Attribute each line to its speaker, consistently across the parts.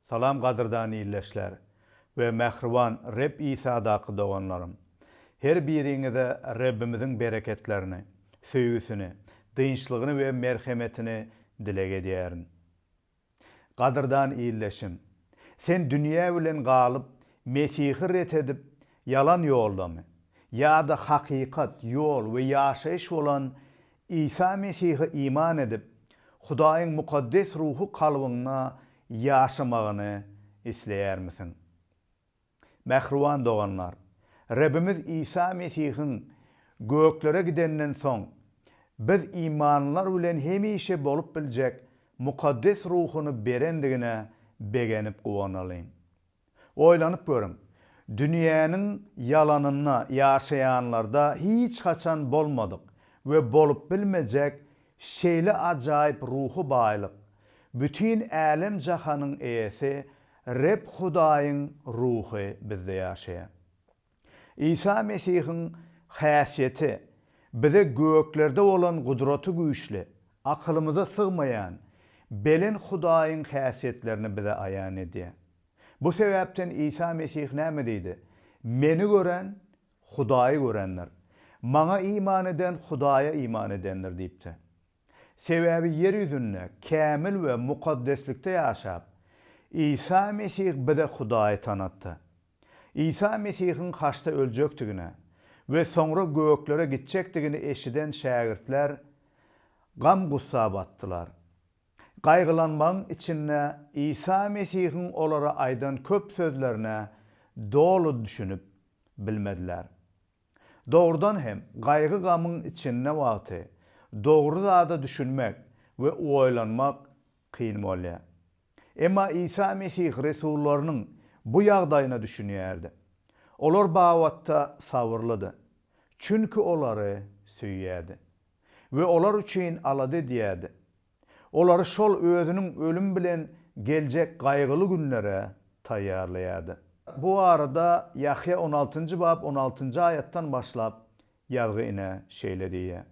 Speaker 1: Salam gadyrdan ildeşler we mähriban Reb Isadaky doganlarym! Her biriňize Rebbimiziň bereketlerini, söýgüsini, dynçlygyny we merhemetini dileg edýärin. Gadyrdan ildeşim! Sen dünýä bilen galyp, Mesihi ret edip, ýalan ýoldamy? Ýa-da hakykat, ýol we ýaşaýyş bolan Isa Mesihe iman edip, Hudaýyň Mukaddes Ruhy kalbyňda ýaşamagyny isleýärmisiň? Mähriban doganlar, Rebimiz Isa Mesihiň göklere gidenden soň, biz imanlylar bilen hemişe bolup biljek Mukaddes Ruhuny berendigine begenip guwanalyň. Oýlanyp görüň, dünýäniň ýalanynda ýaşaýanlarda hiç haçan bolmadyk we bolup bilmejek şeýle ajaýyp ruhy baýlyk, bütin älem-jahanyň eýesi Reb Hudaýyň Ruhy bizde ýaşaýar. Isa Mesihiň häsiýeti bize göklerde bolan gudraty güýçli, akylymyza sygmaýan belent Hudaýyň häsiýetlerini bize aýan edýär. Bu sebäpden Isa Mesih näme diýdi? Meni gören Hudaýy görendir. Maňa iman eden Hudaýa iman edendir diýipdi. Sebäbi ýer ýüzünde kämil we mukaddeslikde ýaşap, Isa Mesih bize Hudaýy tanatdy. Isa Mesihiň haçda öljekdigini we soňra göklere gitjekdigini eşiden şägirtler gam-gussa batdylar. Gaýgylanmagyň içinde Isa Mesihiň olara aýdan köp sözlerine doly düşünip bilmediler. Dogrudan hem, gaýgy-gamyň içinde wagty dogry zada düşünmek we oýlanmak kyn bolýar. Emma Isa Mesih resullarynyň bu ýagdaýyna düşünýärdi. Olar babatda sabyrlydy, çünki olary söýýärdi we olar üçin alada edýärdi. Olary şol özüniň ölüm bilen geljek gaýgyly günlere taýýarlaýardy. Bu barada Ýahýa on altynjy bap on altynjy aýatdan başlap ýazgy ine şeýle diýýär.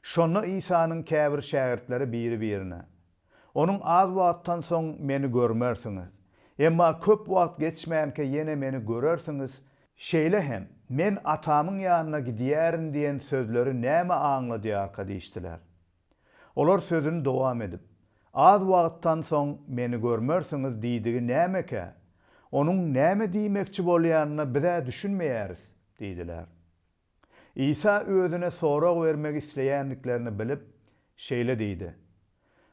Speaker 1: Şonda Isanyň käbir şägirtleri biri-birine, Onuň az wagtdan soň meni görmersiňiz, emma köp wagt geçmänkä ýene meni görersiňiz, şeýle hem, Men Atamyň ýanyna gidýärin diýen sözleri näme aňladýarka diýişdiler. Olar sözüni dowam edip, Az wagtdan soň meni görmersiňiz diýdigi nämekä? Onuň näme diýmekçi bolýanyna biz-ä düşünmeýäris diýdiler. Isa özüne sorag bermek isleýändiklerini bilip, şeýle diýdi,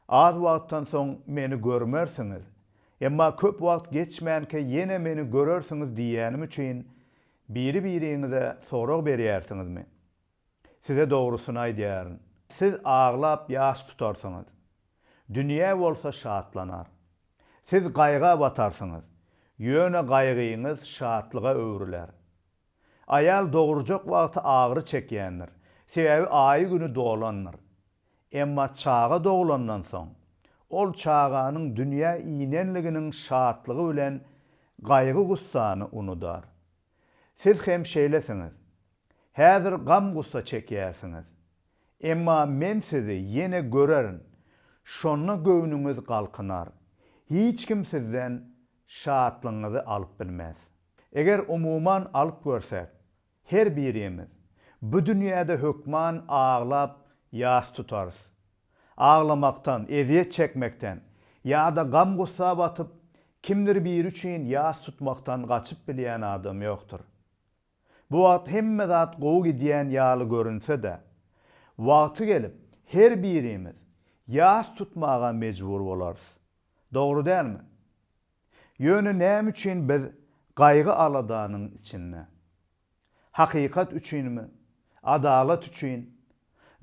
Speaker 1: Az wagtdan soň Meni görmersiňiz, emma köp wagt geçmänkä ýene Meni görersiňiz diýýänim üçin, biri-biriňize sorag berýärsiňizmi? Size dogrusyny aýdýaryn, siz aglap ýas tutarsyňyz, dünýä bolsa şatlanar. Siz gaýga batarsyňyz, ýöne gaýgyňyz şatlyga öwrüler. Aýal dogurjak wagty agyry çekýändir, sebäbi aýy-güni dolandyr. Emma çaga doglandan soň, ol çaganyň dünýä inenliginiň şatlygy bilen gaýgy-gussany unudar. Siz hem şeýlesiňiz. Häzir gam-gussa çekýärsiňiz. Emma men sizi ýene görerin, şonda göwnüňiz galkynar. Hiç kim sizden şatlygyňyzy alyp bilmez. Eger umuman alyp görsek, her birimiz bu dünýäde hökman aglap ýas tutarys. Aglamakdan, ezýet çekmekden ýa-da gam-gussa batyp, kimdir biri üçin ýas tutmakdan gaçyp bilýän adam ýokdur. Bu wagt hemme zat gowy gidýän ýaly görünse-de, wagty gelip, her birimiz ýas tutmaga mejbur bolarys. Dogry dälmi? Ýöne näme üçin biz gaýgy-aladanyň içinde? Hakykat üçinmi? Adalat üçin?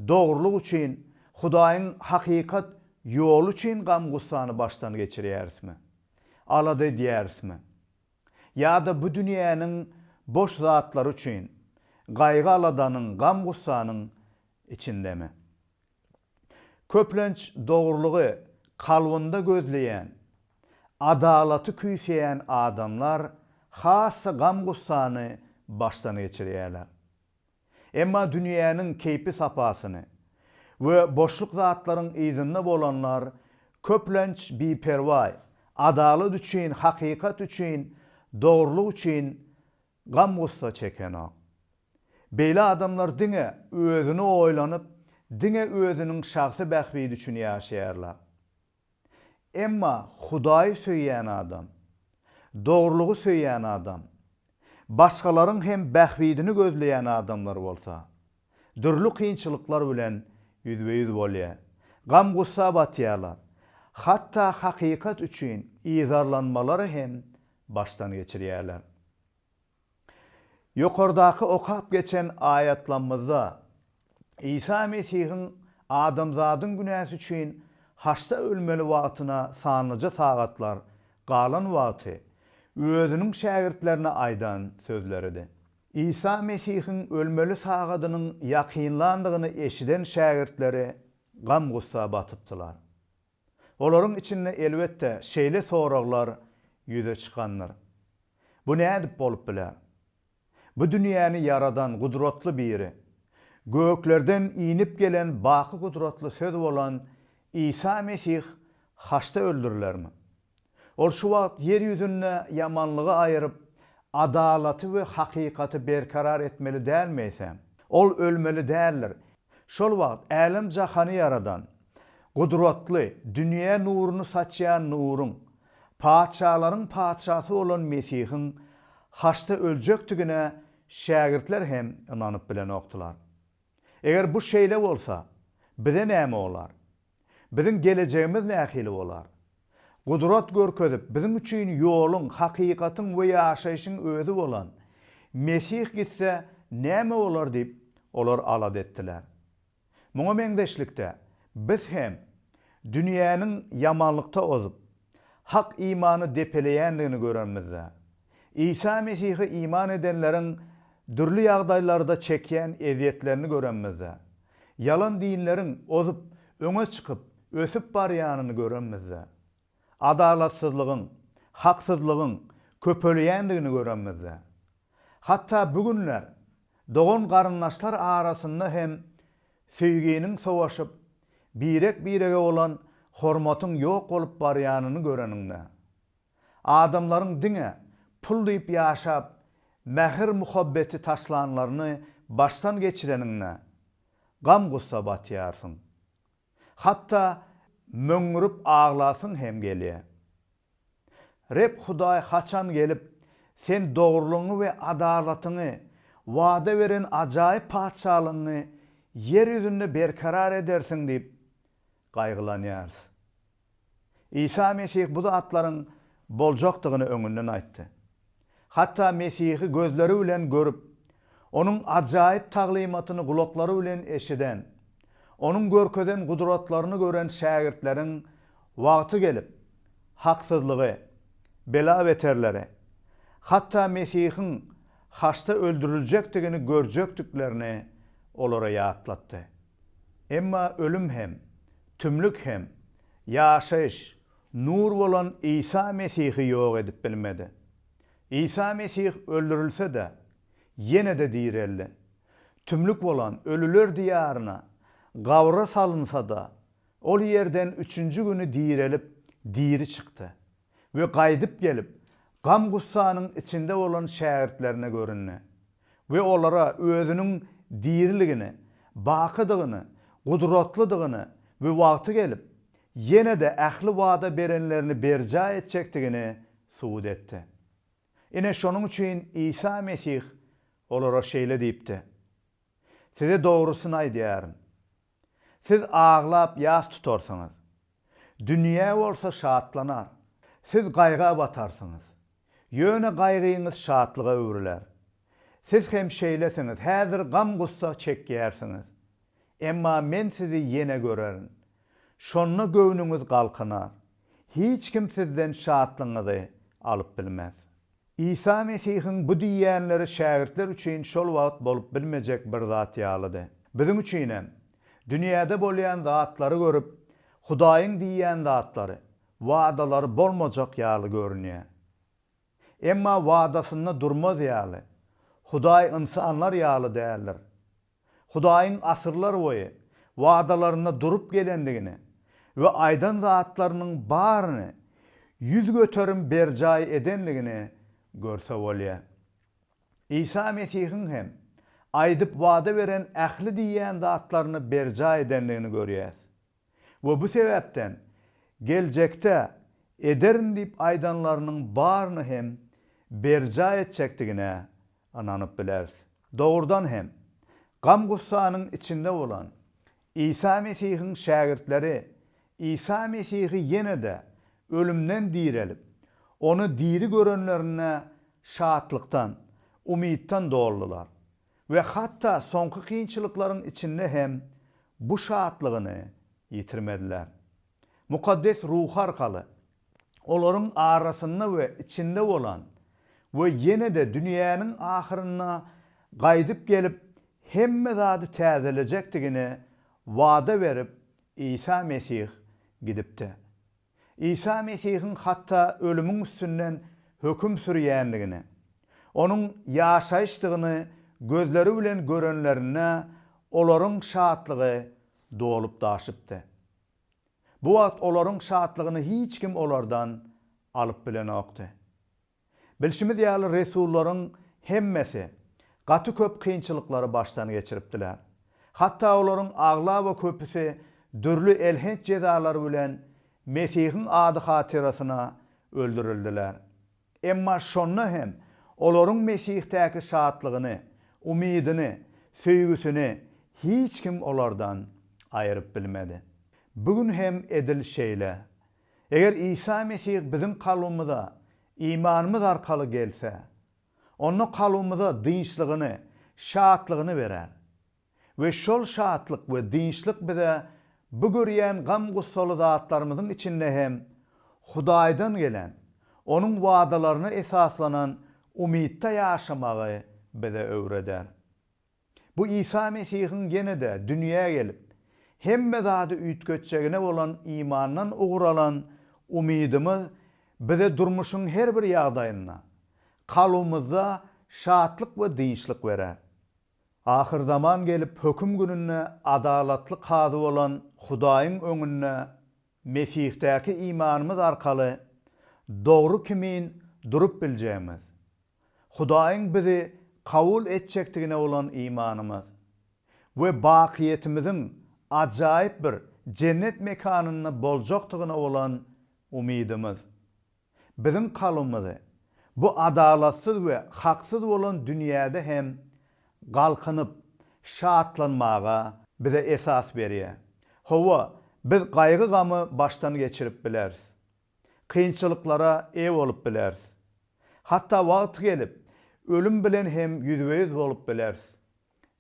Speaker 1: Dogrulyk üçin, Hudaýyň hakykat ýoly üçin gam-gussany başdan geçirýärismi? Alada edýärismi? Ýa-da bu dünýäniň boş zatlary üçin gaýgy-aladanyň, gam-gussanyň içindemi? Köplenç dogrulygy kalbynda gözleýän, adalaty küýseýän adamlar has-da gam-gussany başdan geçirýärler. Emma dünýäniň keýpi-sapasyny we boşluk zatlaryň yzynda bolanlar köplenç biperwaý, adalat üçin, hakykat üçin, dogrulyk üçin gam-gussa çekenok. Beýle adamlar diňe özüni oýlanyp, diňe özüniň şahsy bähbidi üçin ýaşaýarlar. Emma Hudaýy söýýän adam, dogrulygy söýýän adam, başgalaryň hem bähbidini gözleýän adamlar bolsa, dürli kynçylyklar bilen ýüzbe-ýüz bolýar, gam-gussa batýarlar, hatda hakykat üçin yzarlanmalary hem başdan geçirýärler. Ýokardaky okap geçen aýatlamyzda Isa Mesihiň adamzadyň günäsi üçin haçda ölmeli wagtyna sanlyja sagatlar galan wagty Özüniň şägirtlerine aýdan sözleridi. Isa Mesihiň ölmeli sagadynyň ýakynlandygyny eşiden şägirtleri gam-gussa batypdylar. Olaryň içinde elbetde şeýle soraglar ýüze çykandyr. Bu nädip bolup biler? Bu dünýäni ýaradan gudratly biri, göklerden inip gelen baky gudratly söz bolan Isa Mesih haçda öldürilermi? Ol şu wagt ýer ýüzünde ýamanlygy aýyryp, adalaty we hakykaty berkarar etmeli dälmi eýsem? Ol ölmeli däldir. Şol wagt älem-jahany ýaradan, gudratly, dünýä nuruny saçýan Nuruň, patyşalaryň Patyşasy bolan Mesihiň haçda öljekdigine şägirtler hem ynanyp bilenokdylar. Eger bu şeýle bolsa, bize näme bolar? Biziň gelejegimiz nähili bolar? Gudrat görkezip, biziň üçin ýoluň, hakykatyň we ýaşaýşyň özi bolan Mesih gitse näme bolar diýip, olar alada etdiler. Muňa meňzeşlikde, biz hem dünýäniň ýamanlykda ozup, hak imany depeleýändigini görenimizde, Isa Mesihe iman edenleriň dürli ýagdaýlarda çekýän ezýetlerini görenimizde, ýalan dinleriň ozup, öňe çykyp, ösüp barýanyny görenimizde, adalatsyzlygyň, haksyzlygyň köpelýändigini görenimizde, hatda bu günler dogan-garyndaşlar arasynda hem söýginiň sowaşyp, birek-birege bolan hormatyň ýok bolup barýanyny göreniňde, adamlaryň diňe pul diýip ýaşap, mähir-muhabbeti taşlanlaryny başdan geçireniňde, gam-gussa batýarsyň. Hatda möňňürip aglasyň hem gelýär. Reb Hudaý haçan gelip, sen dogrulygyňy we adalatyňy, wada beren ajaýyp patyşalygyňy ýer ýüzünde berkarar edersiň diýip gaýgylanýarys. Isa Mesih bu zatlaryň boljakdygyny öňünden aýtdy. Hatda Mesihi gözleri bilen görüp, Onuň ajaýyp taglymatyny gulaklary bilen eşiden, Onuň görkezen gudratlaryny gören şägirtleriň wagty gelip, haksyzlygy, bela-beterleri, hatda Mesihiň haçda öldüriljekdigini görjekdiklerini olara ýatlatdy. Emma ölüm hem, tümlük hem, ýaşaýyş, nur bolan Isa Mesihi ýok edip bilmedi. Isa Mesih öldürilse-de, ýene-de direldi. Tümlük bolan ölüler diýaryna, gabra salynsa-da, ol ýerden üçünji güni direlip, diri çykdy we gaýdyp gelip, gam-gussanyň içinde bolan şägirtlerine göründi we olara özüniň diriligini, bakydygyny, gudratlydygyny we wagty gelip, ýene-de ähli wada berenlerini berjaý etjekdigini subut etdi. Ine, şonuň üçin Isa Mesih olara şeýle diýipdi, Size dogrusyny aýdýaryn, siz aglap ýas tutarsyňyz, dünýä bolsa şatlanar. Siz gaýga batarsyňyz, ýöne gaýgyňyz şatlyga öwrüler. Siz hem şeýlesiňiz, häzir gam-gussa çekýärsiňiz. Emma Men sizi ýene görerin. Şonda göwnüňiz galkynar. Hiç kim sizden şatlygyňyzy alyp bilmez. Isa Mesihiň bu diýýänleri şägirtler üçin şol wagt bolup bilmejek bir zat ýalydy. Biziň üçinem, dünýäde bolýan zatlary görüp, Hudaýyň diýýän zatlary, wadalary bolmajak ýaly görünýär. Emma wadasynda durmaz ýaly, Hudaý ynsanlar ýaly däldir. Hudaýyň asyrlar boýy wadalarynda durup gelendigini we aýdan zatlarynyň baryny 100% berjaý edendigini görse bolýar. Isa Mesihiň hem aýdyp wada beren ähli diýýän zatlaryny berjaý edendigini görýäs. We bu sebäpden geljekde ederin diýip aýdanlarynyň baryny hem berjaý etjekdigine ynanyp bileris. Dogrudan hem, gam-gussanyň içinde bolan Isa Mesihiň şägirtleri Isa Mesihi ýene-de ölümden direlip, Ony diri görenlerinde şatlykdan, umytdan doldular we hatda soňky kynçylyklaryň içinde hem bu şatlygyny ýitirmediler. Mukaddes Ruhy arkaly olaryň arasynda we içinde bolan we ýene-de dünýäniň ahyrynda gaýdyp gelip hemme zady täzelejekdigini wada berip Isa Mesih gidipdi. Isa Mesihiň hatda ölümiň üstünden höküm sürýändigini, Onuň ýaşaýyşdygyny gözleri bilen görenlerinde olaryň şatlygy dolup-daşypdy. Bu wagt olaryň şatlygyny hiç kim olardan alyp bilenokdy. Bilşimiz ýaly resullaryň hemmesi gaty köp kynçylyklary başdan geçiripdiler. Hatda olaryň aglaba köpüsi dürli elhenç jezalar bilen Mesihiň ady hatyrasyna öldürildiler. Emma şonda hem olaryň Mesihdäki şatlygyny, umydyny, söýgüsini hiç kim olardan aýyryp bilmedi. Bu gün hem edil şeýle. Eger Isa Mesih biziň kalbymyza imanymyz arkaly gelse, onda kalbymyza dynçlygyny, şatlygyny berer. We şol şatlyk we dynçlyk bize bu görýän gam-gussaly zatlarymyzyň içinde hem Hudaýdan gelen, Onuň wadalaryna esaslanan umytda ýaşamagy bize öwreder. Bu Isa Mesihiň ýene-de dünýä gelip, hemme zady üýtgetjegine bolan imandan ugur alan umydymyz bize durmuşyň her bir ýagdaýynda, kalbymyzda şatlyk we dynçlyk berer. Ahyrzaman gelip höküm gününde adalatly kazy bolan Hudaýyň öňünde Mesihdäki imanymyz arkaly dogry kimin durup biljegimiz, Hudaýyň bizi kabul etjekdigine bolan imanymyz we bakyýetimiziň ajaýyp bir jennet mekanynda boljakdygyna bolan umydymyz, biziň kalbymyzy bu adalatsyz we haksyz bolan dünýäde hem galkynyp, şatlanmaga bize esas berýär. Hawa, biz gaýgy-gamy başdan geçirip bileris. Kynçylyklara eýe bolup bileris. Hatda wagty gelip, ölüm bilen hem ýüzbe-ýüz bolup bileris.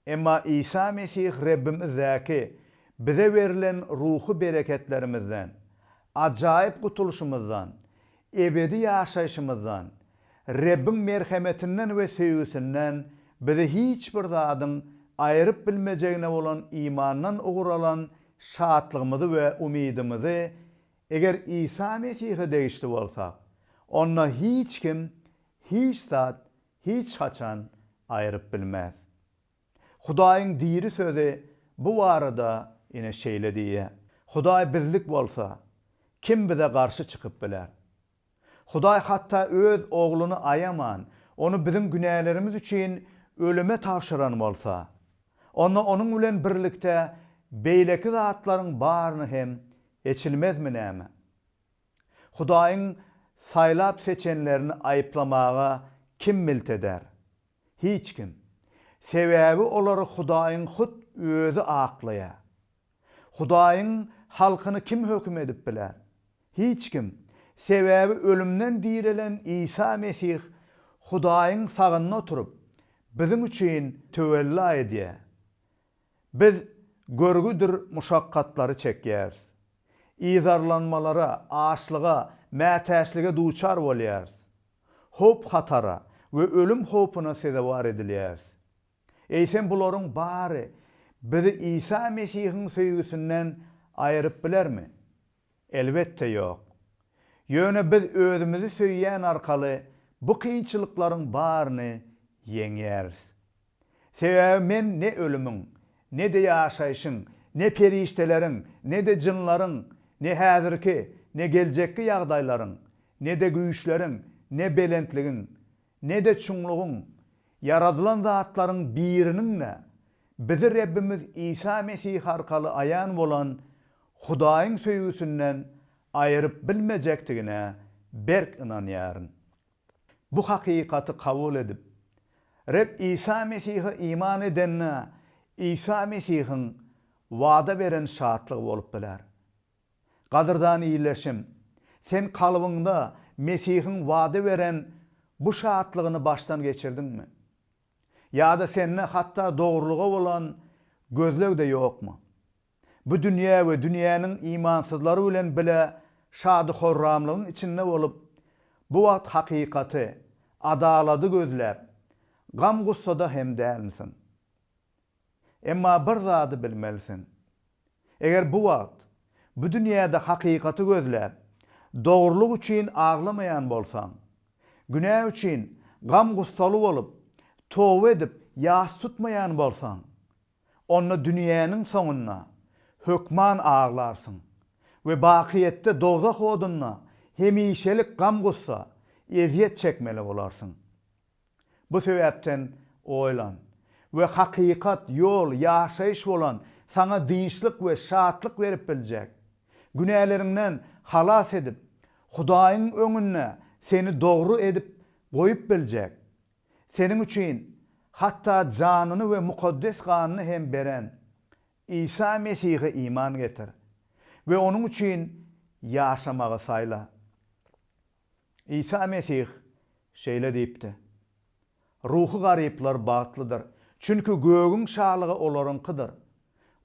Speaker 1: Emma Isa Mesih Rebbimizdäki bize berlen ruhy bereketlerimizden, ajaýyp gutulyşymyzdan, ebedi ýaşaýşymyzdan, Rebbiň merhemetinden we söýgüsinden bizi hiç bir zadyň aýryp bilmejegine bolan imandan ugur alan şatlygymyzy we umydymyzy Eger Isa Mesihe degişli bolsak, onda hiç kim hiç zat hiç haçan aýryp bilmez. Hudaýyň diri Sözi bu barada ine şeýle diýýär, Hudaý bizlik bolsa, kim bize garşy çykyp biler? Hudaý hatda Öz Ogluny aýaman, Ony biziň günälerimiz üçin ölüme tabşyran bolsa, onda Onuň bilen birlikde beýleki zatlaryň baryny hem eçilmezmi näme? Hudaýyň saýlap-seçenlerini aýyplamaga kim milt eder? Hiç kim. Sebäbi olary Hudaýyň hut Özi aklaýar. Hudaýyň halkyny kim höküm edip biler? Hiç kim. Sebäbi ölümden direlen Isa Mesih Hudaýyň sagynda oturyp, biziň üçin töwella edýär. Biz görgüdir muşakgatlary çekýäris. Yzarlanmalara, açlyga, mätäçlige duçar bolýarys. Howp-hatara we ölüm howpuna sezewar edilýäris. Eýsem bularyň bary bizi Isa Mesihiň söýgüsinden aýyryp bilermi? Elbetde ýok. Ýöne biz özümizi söýýän arkaly bu kynçylyklaryň baryny ýeňýäris. Sebäbi men ne ölümiň, ne-de ýaşaýşyň, ne perişdeleriň, ne-de jynlaryň, ne häzirki, ne geljekki ýagdaýlaryň, ne-de güýçleriň, ne belentligiň, ne-de çuňlugyň, ýaradylan zatlaryň biriniň-de bizi Rebbimiz Isa Mesih arkaly aýan bolan Hudaýyň söýgüsinden aýyryp bilmejekdigine berk ynanýaryn. Bu hakykaty kabul edip, Reb Isa Mesihe iman edende Isa Mesihiň wada beren şatlygy bolup biler. Gadyrdan ildeşim, sen kalbyňda Mesihiň wada beren bu şatlygyny başdan geçirdiňmi? Ýa-da sende hatda dogrulyga bolan gözleg-de ýokmy? Bu dünýä we dünýäniň imansyzlary bilen bile şady-horramlygyň içinde bolup, bu wagt hakykaty, adalady gözläp, gam-gussada hem dälmisiň? Emma bir zady bilmelisiň. Eger bu wagt, bu dünýäde hakykaty gözläp, dogrulyk üçin aglamaýan bolsaň, günä üçin gam-gussaly bolup, toba edip ýas tutmaýan bolsaň, onda dünýäniň soňunda hökman aglarsyň we bakyýetde dowzah odunda hemişelik gam-gussa, ezýet çekmeli bolarsyň. Bu sebäpden oýlan we hakykat, ýol, ýaşaýyş bolan saňa dynçlyk we şatlyk berip biljek, günäleriňden halas edip, Hudaýyň öňünde seni dogry edip goýup biljek, seniň üçin hatda janyny we mukaddes ganyny hem beren Isa Mesihe iman getir we Onuň üçin ýaşamagy saýla. Isa Mesih şeýle diýipdi, Ruhy garyplar bagtlydyr, çünki gögüň şalygy olaryňkydyr.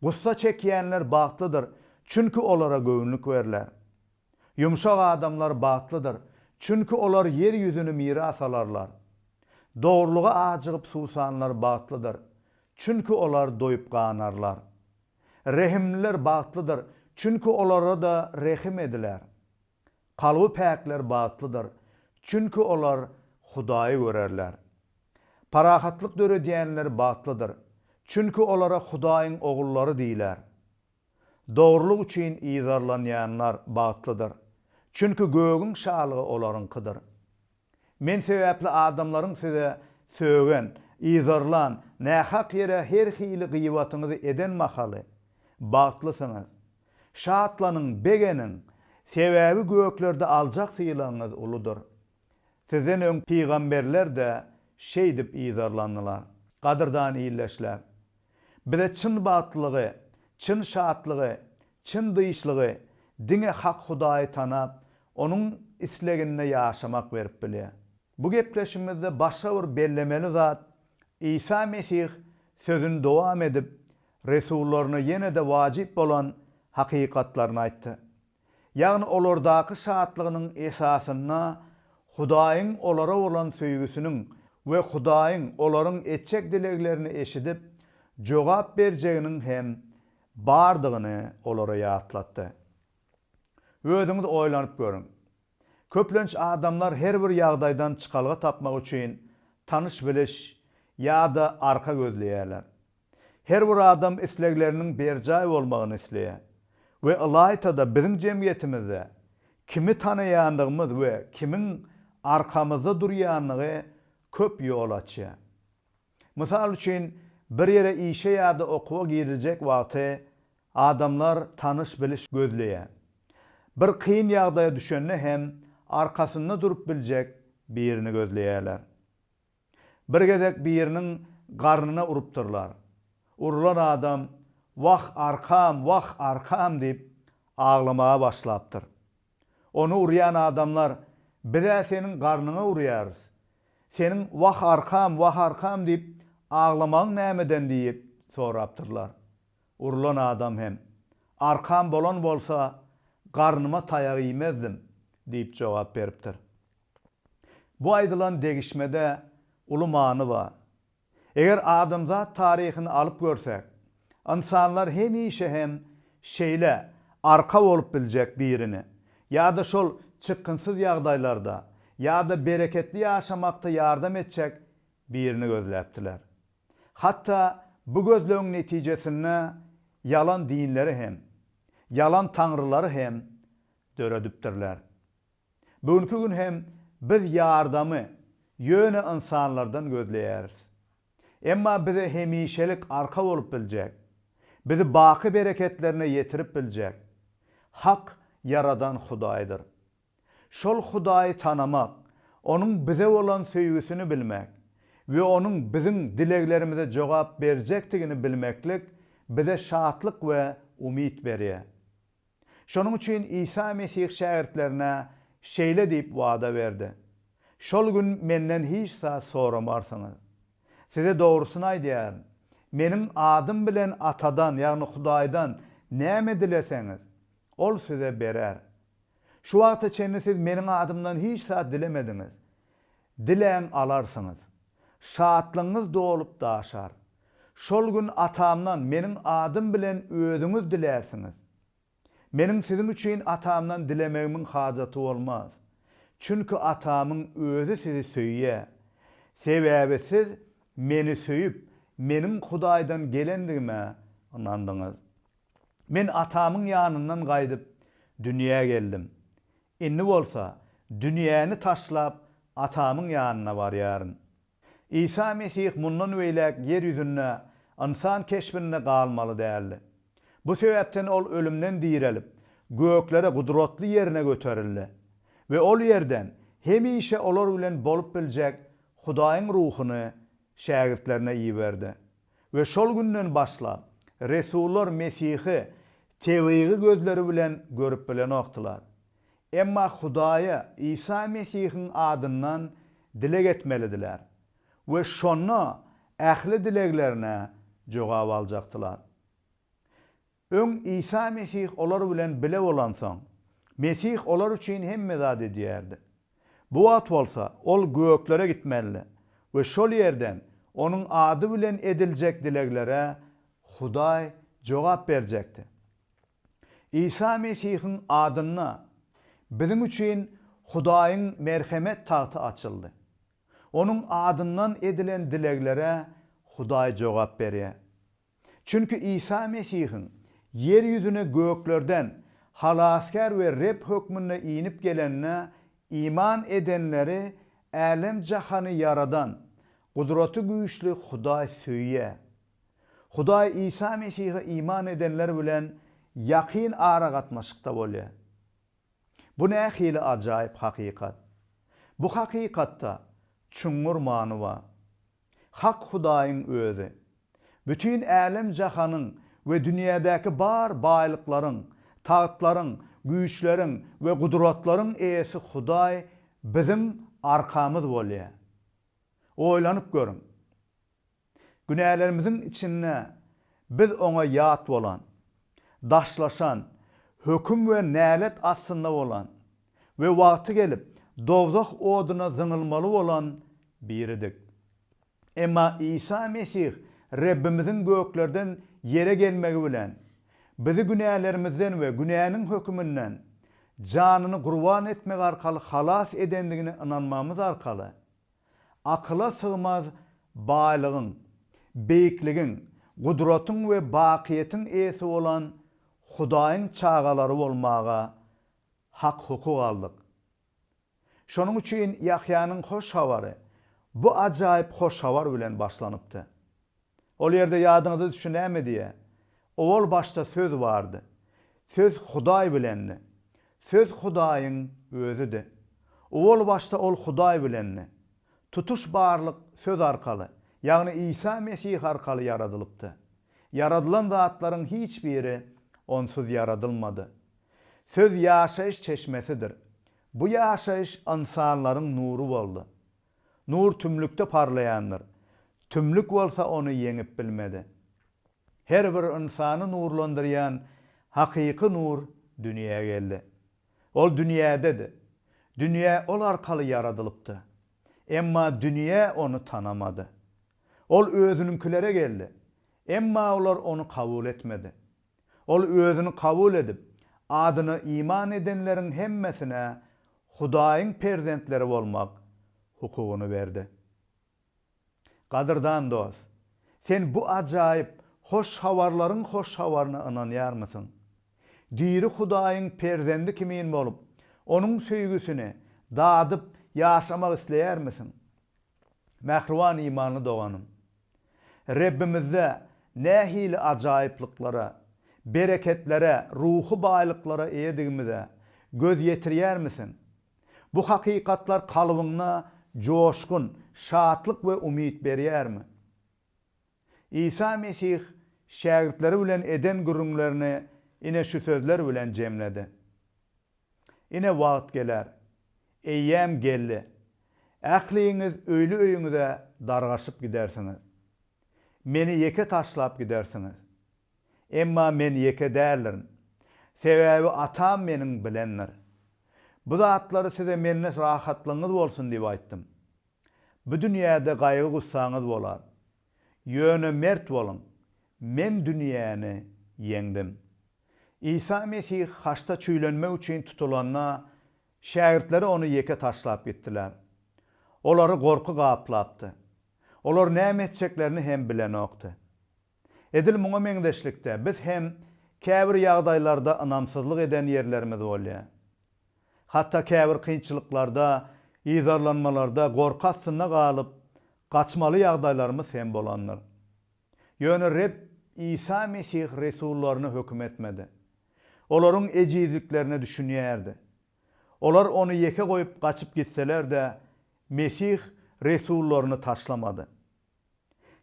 Speaker 1: Gussa çekýänler bagtlydyr, çünki olara göwünlik berler. Ýumşak adamlar bagtlydyr, çünki olar ýer ýüzüni miras alarlar. Dogrulyga ajygyp suwsanlar bagtlydyr, çünki olar doýup ganarlar. Rehimliler bagtlydyr, çünki olara-da rehim ediler. Kalby päkler bagtlydyr, çünki olar Hudaýy görerler. Parahatlyk döredýänler bagtlydyr, çünki olara Hudaýyň ogullary diýler. Dogrulyk üçin yzarlanýanlar bagtlydyr, çünki gögüň şalygy olaryňkydyr. Men sebäpli adamlaryň size sögen, yzarlan, nähak ýere her hili gyýbatyňyzy eden mahaly, bagtlysyňyz. Şatlanyň, begeniň, sebäbi göklerde aljak sylagyňyz uludyr. Sizden öň pygamberler-de şeýdip yzarlandylar. Gadyrdan ildeşler! Bize çyn bagtlylygy, çyn şatlygy, çyn dynçlygy diňe hak Hudaýy tanap, Onuň isleginde ýaşamak berip bilýär. Bu gepleşigimizde başga bir bellemeli zat, Isa Mesih sözüni dowam edip, resullaryna ýene-de wajyp bolan hakykatlaryny aýtdy. Ýagny olardaky şatlygynyň esasynda Hudaýyň olara bolan söýgüsiniň we Hudaýyň olaryň etjek dileglerini eşidip, jogap berjeginiň hem bardygyny olara ýatlatdy. Özüňiz oýlanyp görüň. Köplenç adamlar her bir ýagdaýdan çykalga tapmak üçin tanyş-biliş ýa-da arka gözleýärler. Her bir adam islegleriniň berjaý bolmagyny isleýär. We ylaýta-da biziň jemgyýetimizde kimi tanaýandygymyz we kimiň arkamyzda durýandygy köp ýol açýar. Mysal üçin, bir ýere işe ýa-da okuwa giriljek wagty adamlar tanyş-biliş gözleýär. Bir kyn ýagdaýa düşende hem arkasynda durup biljek birini gözleýärler. Bir gezek biriniň garnyna urupdyrlar. Urlan adam, Wah, arkam, wah, arkam diýip, aglamaga başlapdyr. Ony urýan adamlar, Biz-ä seniň garnyňa urýarys. Seniň wah, arkam, wah, arkam diýip, aglamagyň nämeden diýip, sorapdyrlar. Urlan adam hem, Arkam bolan bolsa, garnyma taýak iýmezdim diýip jogap beripdir. Bu aýdylan degişmede uly many bar. Eger adamzat taryhyny alyp görsek, ynsanlar hemişe hem şeýle arka bolup biljek birini ýa-da şol çykgynsyz ýagdaýlarda ýa-da bereketli ýaşamakda ýardam etjek birini gözläpdiler. Hatda. Bu gözlegiň netijesinde ýalan dinleri hem, ýalan taňrylary hem döredipdirler. Bu günki gün hem biz ýardamy ýöne ynsanlardan gözleýäris. Emma bize hemişelik arka bolup biljek, bizi baky bereketlerine ýetirip biljek Hak Ýaradan Hudaýdyr. Şol Hudaýy tanamak, Onuň bize bolan söýgüsini bilmek we Onuň biziň dileglerimize jogap berjekdigini bilmeklik bize şatlyk we umyt berýär. Şonuň üçin Isa Mesih şägirtlerine şeýle diýip wada berdi, Şol gün Menden hiç zat soramarsyňyz. Size dogrusyny aýdýaryn, Meniň adym bilen Atadan, ýagny Hudaýdan näme dileseňiz, Ol size berer. Şu wagta çenli siz Meniň adymdan hiç zat dilemediňiz. Diläň, alarsyňyz. Şatlygyňyz dolup daşar. Şol gün Atamdan Meniň adym bilen özüňiz dilärsiňiz. Meniň siziň üçin Atamdan dilemegimiň hajaty bolmaz. Çünki Atamyň Özi sizi söýýär. Sebäbi siz Meni söýüp, Meniň Hudaýdan gelendigime ynandyňyz. Men Atamyň ýanyndan gaýdyp, dünýä geldim. Indi bolsa, dünýäni taşlap, Atamyň ýanyna barýaryn. Isa Mesih mundan beýläk ýer ýüzünde ynsan keşbinde galmaly däldi. Bu sebäpden ol ölümden direlip, göklere gudratly ýerine göterildi we ol ýerden hemişe olar bilen bolup biljek Hudaýyň Ruhuny şägirtlerine iberdi. We şol günden başlap, resullar Mesihi tebigy gözleri bilen görüp bilenokdylar. Emma Hudaýa Isa Mesihiň adyndan dileg etmelidiler we şonda ähli dileglerine jogap aljakdylar. Öň Isa Mesih olar bilen bile bolansoň, Mesih olar üçin hemme zat edýärdi. Bu wagt bolsa Ol göklere gitmelidi we şol ýerden Onuň ady bilen ediljek dileglere Hudaý jogap berjekdi. Isa Mesihiň adynda biziň üçin Hudaýyň merhemet tagty açyldy. Onuň adyndan edilen dileglere Hudaý jogap berýär. Çünki Isa Mesihiň ýer ýüzüne göklerden Halasgär we Reb hökmünde inip gelenine iman edenleri älem-jahany ýaradan, gudraty güýçli Hudaý söýýär. Hudaý Isa Mesihe iman edenler bilen ýakyn aragatnaşykda bolýar. Bu nähili ajaýyp hakykat! Bu hakykatda çuňňur many bar. Hak Hudaýyň Özi, bütin älem-jahanyň we dünýädäki bar baýlyklaryň, tagtlaryň, güýçleriň we gudratlaryň eýesi Hudaý biziň arkamyz bolýar. Oýlanyp görüň! Günälerimiziň içinde biz Oňa ýat bolan, daşlaşan, höküm we nälet astynda bolan we wagty gelip dowzah oduna zyňylmaly bolan biridik. Emma Isa Mesih Rebbimiziň göklerden ýere gelmegi bilen, bizi günälerimizden we günäniň höküminden janyny gurban etmek arkaly halas edendigine ynanmagymyz arkaly, Akyla sygmaz baýlygyň, beýikligiň, gudratyň we bakyýetiň eýesi bolan Hudaýyň çagalary bolmaga hak-hukuk aldyk. Şonuň üçin Ýahýanyň hoş habary bu ajaýyp hoş habar bilen başlanypdy. Ol ýerde ýadyňyza düşse näme diýýär? Owal başda Söz bardy. Söz Hudaý bilendi. Söz Hudaýyň Özüdi. Owal başda Ol Hudaý bilendi. Tutuş barlyk Söz arkaly, ýagny Isa Mesih arkaly ýaradylypdy. Ýaradylan zatlaryň hiç biri Onsuz ýaradylmady. Söz ýaşaýyş çeşmesidir. Bu ýaşaýyş ynsanlaryň nury boldy. Nur tümlükde parlaýandyr. Tümlük bolsa ony ýeňip bilmedi. Her bir ynsany nurlandyrýan hakyky nur dünýä geldi. Ol dünýädedi. Dünýä ol arkaly ýaradylypdy. Emma dünýä ony tanamady. Ol özüniňkilere geldi. Emma olar ony kabul etmedi. Ol özüni kabul edip, adyna iman edenleriň hemmesine Hudaýyň perzentleri bolmak hukugyny berdi. Gadyrdan dost! Sen bu ajaýyp Hoş Habarlaryň Hoş Habaryna ynanýarmysyň? Diri Hudaýyň perzendi kimin bolup, Onuň söýgüsini dadyp ýaşamak isleýärmisiň? Mähriban imanly doganym! Rebbimizde nähili ajaýyplyklara, bereketlere, ruhy baýlyklara eýedigimize göz ýetirýärmisiň? Bu hakykatlar kalbyňda joşgun, şatlyk we umyt berýärmi? Isa Mesih şägirtleri bilen eden gürrüňlerini ine şu sözler bilen jemledi, Ine wagt geler, eýýäm geldi, ähliňiz öýli-öýüňize dargaşyp gidersiňiz. Meni ýeke taşlap gidersiňiz. Emma Men ýeke däldirin. Sebäbi Atam Meniň bilendir. Bu zatlary size Mende rahatlygyňyz bolsun diýip aýtdym. Bu dünýäde gaýgy-gussaňyz bolar. Ýöne mert boluň, Men dünýäni ýeňdim. Isa Mesih haçda çüýlenmek üçin tutulanda, şägirtleri Ony ýeke taşlap gitdiler. Olary gorky gaplapdy. Olar näme etjeklerini hem bilenokdy. Edil muňa meňzeşlikde, biz hem käbir ýagdaýlarda ynamsyzlyk eden ýerlerimiz bolýar. Hatda käbir kynçylyklarda, yzarlanmalarda gorky astynda galyp, gaçmaly ýagdaýlarymyz hem bolandyr. Ýöne Reb Isa Mesih resullaryny höküm etmedi. Olaryň ejizliklerine düşünýärdi. Olar Ony ýeke goýup gaçyp gitseler-de, Mesih resullaryny taşlamady.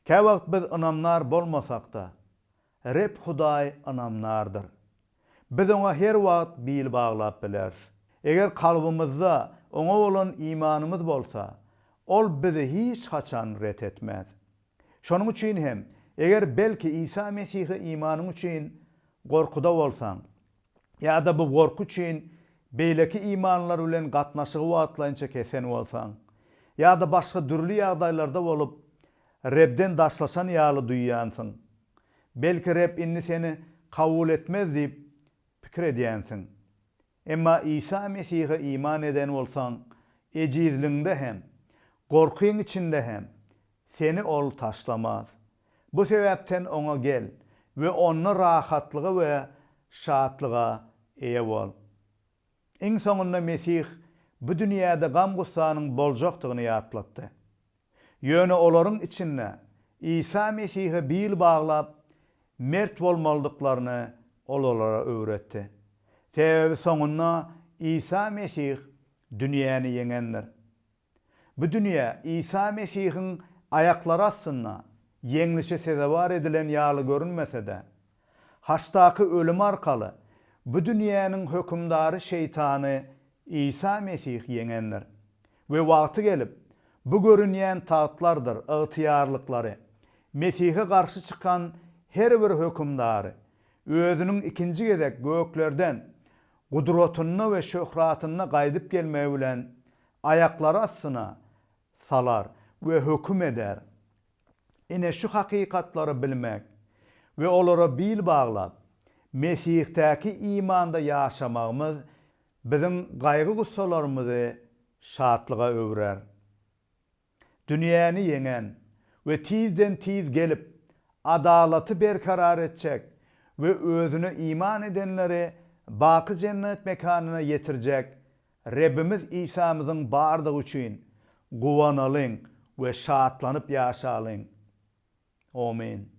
Speaker 1: Käwagt biz ynamdar bolmasak-da, Reb Hudaý ynamdardyr. Biz Oňa her wagt bil baglap bileris. Eger kalbymyzda Oňa bolan imanymyz bolsa, Ol bizi hiç haçan ret etmez. Şonuň üçin hem, eger belki Isa Mesihe imanyň üçin gorkuda bolsaň, ýa-da bu gorky üçin beýleki imanlylar bilen gatnaşygy wagtlaýynça kesen bolsaň, ýa-da başga dürli ýagdaýlarda bolup, Rebden daşlaşan ýaly duýýansyň. Belki Reb indi seni kabul etmez diýip pikir edýänsiň. Emma Isa Mesihe iman eden bolsaň, ejizligiňde hem, gorkyň içinde hem seni Ol taşlamaz. Bu sebäpden Oňa gel we Onda rahatlyga we şatlyga eýe bol. Iň soňunda Mesih bu dünýäde gam-gussanyň boljakdygyny ýatlatdy. Ýöne olaryň içinde Isa Mesihe bil baglap, mert bolmalydyklaryny Ol olara öwretdi. Sebäbi soňunda Isa Mesih dünýäni ýeňendir. Bu dünýä Isa Mesihiň aýaklary astynda ýeňlişe sezewar edilen ýaly görünmese-de, haçdaky ölümi arkaly bu dünýäniň hökümdary şeýtany Isa Mesih ýeňendir we wagty gelip, bu görünýän tagtlardyr ygtyýarlyklary Mesihe garşy çykan her bir hökümdary Özüniň ikinji gezek göklerden gudratynda we şöhratynda gaýdyp gelmegi bilen aýaklary astyna salar we höküm eder. Ine şu hakykatlary bilmek we olara bil baglap, Mesihdäki imanda ýaşamagymyz biziň gaýgy-gussalarymyzy şatlyga öwrer. Dünýäni ýeňen we tizden-tiz gelip, adalaty berkarar etjek we Özüne iman edenleri baky jennet mekanyna ýetirjek Rebbimiz Isamyzyň bardygy üçin guwanalyň we şatlanyp ýaşalyň. Omyn.